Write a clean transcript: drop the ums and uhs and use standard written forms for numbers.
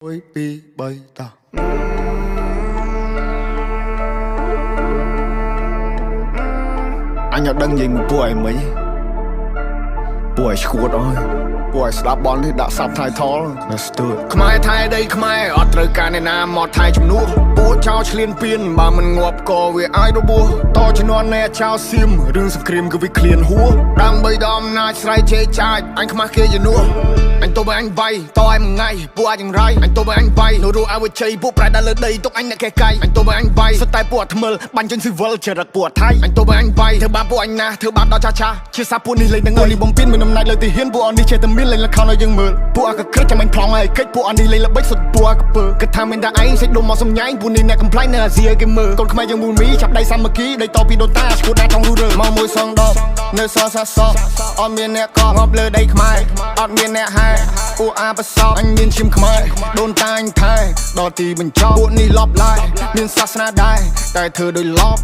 1 2 3តោះអញអត់ដឹងនិយាយមួយពួកឯងមិញពួកឯងឈួតអើយពួកឯងស្ដាប់បននេះដាក់ subtitle Let's do it ខ្មែរថៃដីខ្មែរអត់ត្រូវការអ្នកណាមកថៃជំនួសពួកចោលឆ្លៀនពៀនបើមិនងាប់ក៏វាអាចរបួសតជំនាន់នៃចោលសៀមរឿងសង្គ្រាមគឺវាឃ្លានហួសដើម្បីដល់អំណាចស្រ័យជេរចាចអញខ្មាស់គេជំនួសអញទៅបើអញវាយតឲ្យមួយថ្ងៃពួកអាចយ៉ាងរៃអញទៅបើអញវាយនៅរស់ឲ្យវាជ័យពួកប្រែដល់លើដីទុកអញអ្នកកេះកៃអញទៅបើអញវាយសុទ្ធតែពួកអាថ្មិលបាញ់ចេញស៊ីវិលចរិតពួកអាថៃអញទៅបើអញវាយធ្វើបាបពួកអញណាស់ធ្វើបាបដល់ចាស់ចាស់ជាសាពួកនេះលេងនឹងនេះបំពេញមានអំណាចលើទីហ៊ានពួកអនេះចេះតែមានលេងល្ខោនឲ្យយើងមើលពួកអាកក្រិចចាំអញប្លង់ឲ្យកិច្ចពួកអនេះលេងល្បិចសុទ្ធពួកអាកពើគិតថាមានតែឯងសេចដុំមកសំញែងពួកនេះអ្នកកំប្លែងនៅអាស៊ីឲ្យគេមើលកូនខ្មែរយើងមូលមីចាប់ដៃសាមគ្គីដីតពីដូនតាឈួតណាចង់រੂរើ មកមួយសងដបនៅសល់សាសក់អត់មានអ្នកកក់ងាប់លើដីខ្មែរអត់មានអ្នកហែពួកអាប្រសព អញមានឈាមខ្មែរដូនតាអញថែដល់ទីបញ្ចប់ពួកនេះលបឡាយមានសាសនាដែរតែធ្វើដោយលប